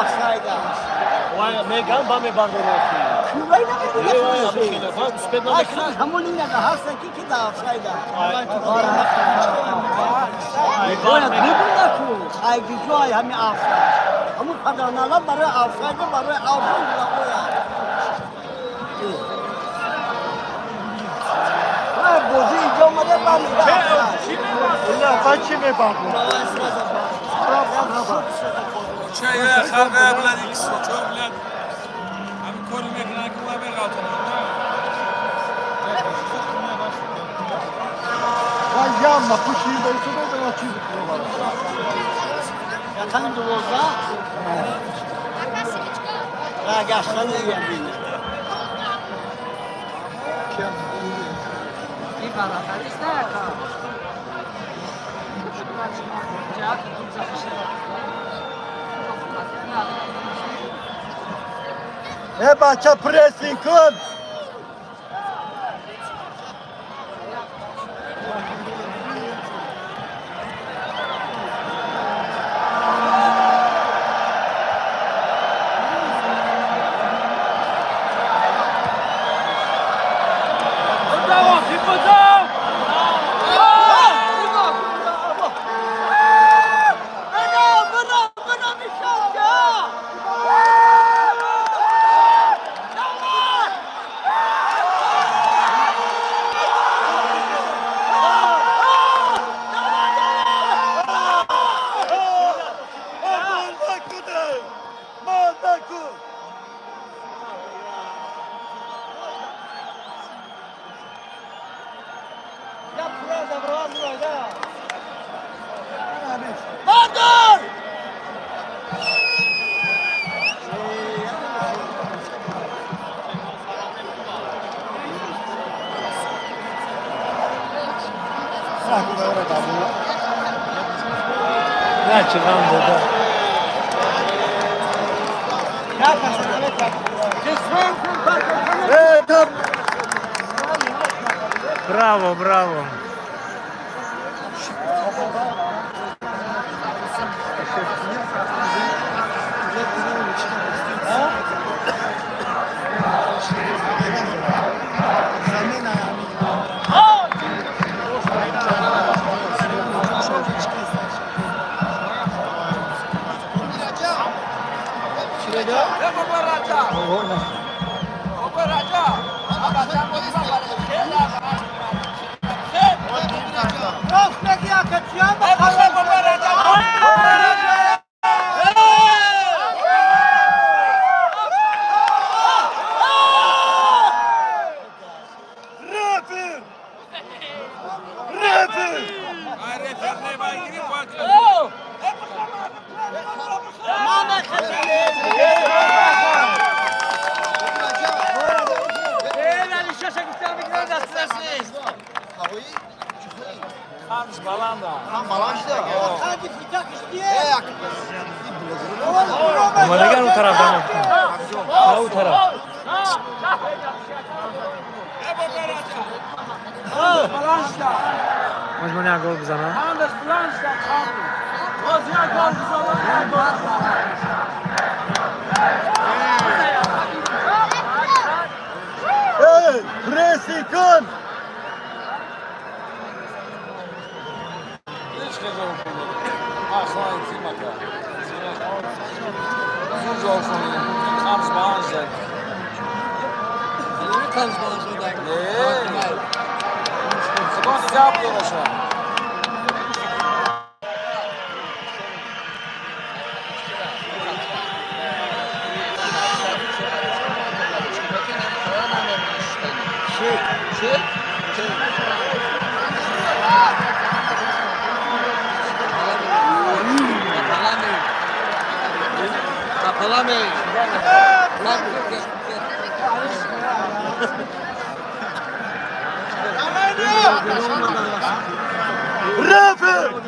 Офсайд аст. Вай мегам ба мебардорад. Кӯвай намедонад. Успеть намекунад. Ҳамон линияда ҳаста ки дар офсайд аст. Бояд бибина ку айгиҷои ҳами офсайд. Ҳамун падарнала барои офсайда, барои офсайд ояд. Бозӣ инҷо омада, ба мега офсайд. Ба чӣ мебардорад? Чай халқа блядь, икс, чо, блядь. Ҳамин кори мекунанд, ки ма меғалтонанд. Вай ямма пушида исода чизи кунад. Рақами 12 гаштани ябина. Э, бача, прессинг кун. Бра, бра, бра, мишалка! Давай! Мандаку! Я правда, брат, да. Бардор! Наче вам дода. Э, там Браво, браво. Рост меги, акачиям ба. Рефер! Рефер! Ай, рефер не вай гири бояд. Мана хатале. Ханш баланда. Хади фитакиш дие. Омадаган у тараф дамо. А у тараф. Можемо як гол бизана? Хандаш баланда, ханш. Боз як гол бизана, як гол. Эй, прессинг кун! Ҳеҷ ке ҷавоб надод. Ахлан тимака. Зуд ҷавоб хонед. Ханш баланд зад. Не. Худо нигаҳ бидораша. Рефер!